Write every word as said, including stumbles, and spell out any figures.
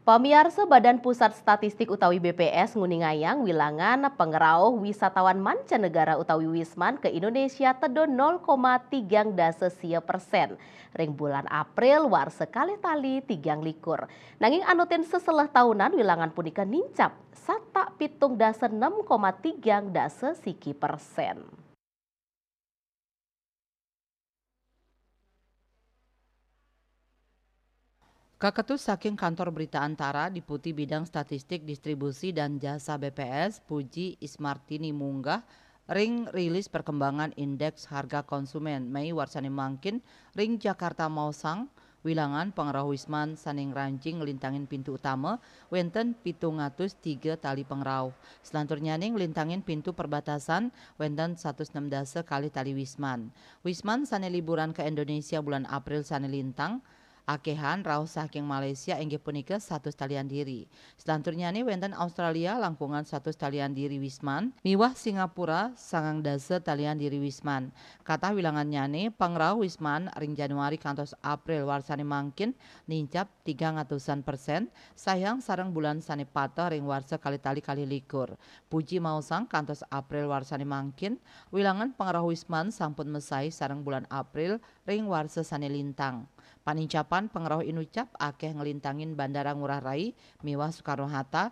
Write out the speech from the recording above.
Pamiarsa, Badan Pusat Statistik utawi B P S nguningayang wilangan pangrauh wisatawan mancanegara utawi wisman ka Indonesia tedun nol koma tigang dasa sia persen ring bulan April warsa kalih tali tigang likur. Nanging anutin seseleh taunan wilangan punika nincap satak pitung dasa nem koma tigang dasa siki persen. Kaketus saking Kantor Berita Antara, Deputi Bidang Statistik Distribusi dan Jasa B P S, Puji Ismartini munggah ring rilis perkembangan Indeks Harga Konsumen Mei warsane mangkin ring Jakarta maosang, wilangan pangrauh wisman sane ngranjing nglintangin pintu utama wenten pitung atus tiga tali pangrauh. Selanturnyane nglintangin pintu perbatasan wenten satus nem dasa kalih tali wisman. Wisman sane liburan ka Indonesia bulan April sane lintang, akehan rauh saking Malaysia inggih punika satus talian diri. Selanturnyane wenten Australia langkungan satus talian diri wisman, miwah Singapura sangang dasa talian diri wisman. Katah wilangannyane pangrauh wisman ring Januari kantos April warsane mangkin nincap tigang atusan persen, sahyang sareng bulan sane pateh ring warsa kalih tali kalih likur. Puji maosang kantos April warsane mangkin, wilangan pangrauh wisman sampun mesai sareng bulan April ring warsa sane lintang. Panincapan pangrauh inucap akeh nglintangin Bandara Ngurah Rai miwah Soekarno Hatta,